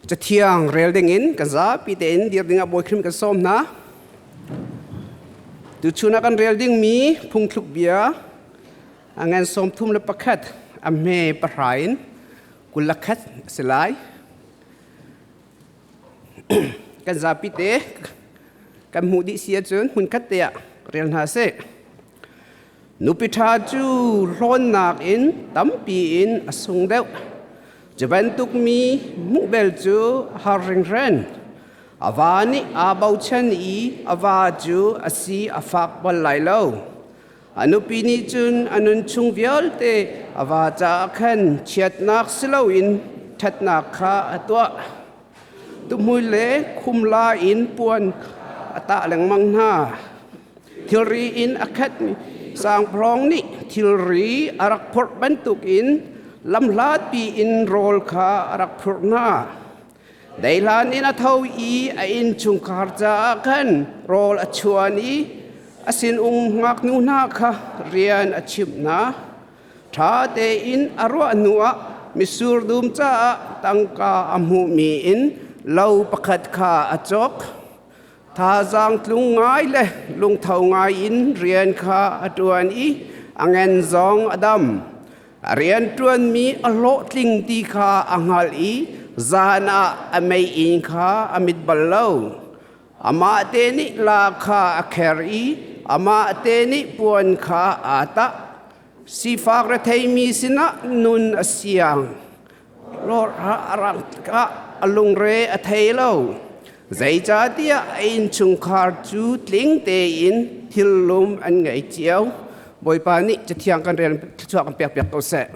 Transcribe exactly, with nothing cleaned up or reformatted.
Cathiang rel dingin kan zapi tein dir dingah Bawi Krim kan sawm hna. Tuchun ah kan rel dingmi phungthluk bia a ngan sawmthum le pakhat, a hme pahra in kul le khat a si lai. Kan zapi te kan hmuh dih si ahcun hmunkhat te ah rel hna seh. Nupi ṭha cu hlawnnak in tampi in a sung deuh. Cu bantuk mi hmuh bel cu a har ringhren. A va nih aa bochan i a va cu a si a fak bal lai lo. A nupi nih cun a nun chung vialte a va caah khan chiatnak si loin ṭhatnak kha a tuah. Tuuhmui le khumla in puan a tah lengmang hna. Thilri in a khatmi sangphawng nih thilri a rak phurh bantukin lamhlatpi in rawl kha a rak phurh hna. Deihlan in a tho i a innchungkhar caah khan rawl a chuan i a sin um ngaknu hna kha rian a chimh hna. Ṭha tein a ruah hnuah mitsur dum caah tangka a hmuhmi in lo pakhat kha a cawk. Thazang tlung ngai le lungtho ngai in rian kha a ṭuan i a ngan zong a dam. A rianṭuanmi a hlawhtling ti kha a hngalh i zan ah a meiinn kha a mit bal lo. Amah te nih la kha a kher i amah te nih puan kha aa tah. Sifak retheimi sinah nun a siang. Hlawhra a rangah a lungre a thei lo. Zeicahtiah a innchungkhar cu tling tein thil lum an ngei cio. Bawipa nih Cathiang kan rian thluachuah kan pekpiak ko seh.